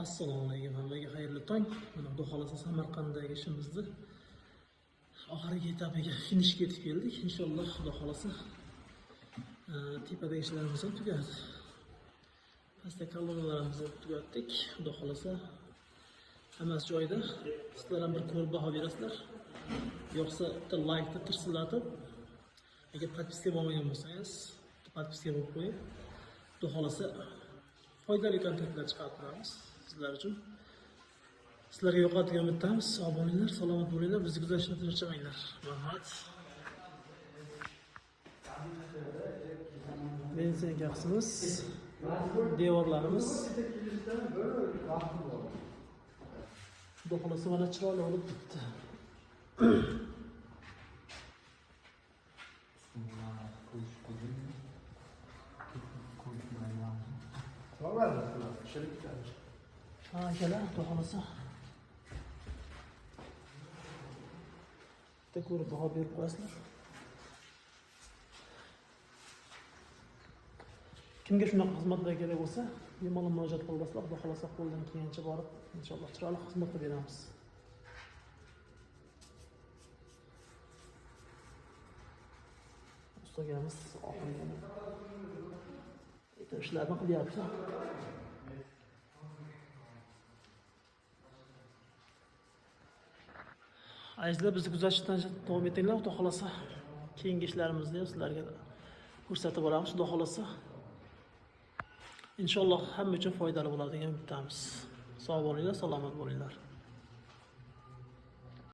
Assalomu alaykum, hammaga xayrli tong. Mana Xudo xolasa Samarqanddagi ishimizni oxirgi etapiga, finishga yetib keldik. Inshaalloh Xudo xolasa tepadagi ishlarimiz ham tugadi. Pastda kolonnalarimizni tugatdik. Xudo xolasa hammasi joyida. Sizlar ham bir ko'rib baho berasizlar. Yo'qsa bitta laykni tirsillatib, agar podpiska bo'lmagan bo'lsangiz, podpiska bo'lib qo'ying. Xudo xolasa foydali kontentlar chiqarib turamiz sizlar uchun. Sizlarga yoqadigan umiddamiz. Sog' bo'linglar, salomat bo'linglar, bizni kuzatishni charchamanglar. Rahmat. Benzin qismimiz, devorlarimiz. Xudo xolasa mana chiroyli bo'lib bitdi. Ha, akalar, Xudo xolasa. Bitta ko'rib baho berib qo'yasizlar. Kimga shunaqa xizmatlar kerak bo'lsa, bemalol murojaat qila olasizlar. Xudo xolasa qo'ldan kelgancha borib, inshaalloh chiroyli xizmat qilib beramiz. Ustagamiz oxirgi ishlarni qilyapti. Azizlar, bizni kuzatishdan davom etinglar. Xudo xolasa keyingi ishlarimizni ham sizlarga ko'rsatib boramiz. Xudo xolasa inshaalloh hamma uchun foydali bo'ladi degan umiddamiz. Sog' bo'linglar, salomat bo'linglar.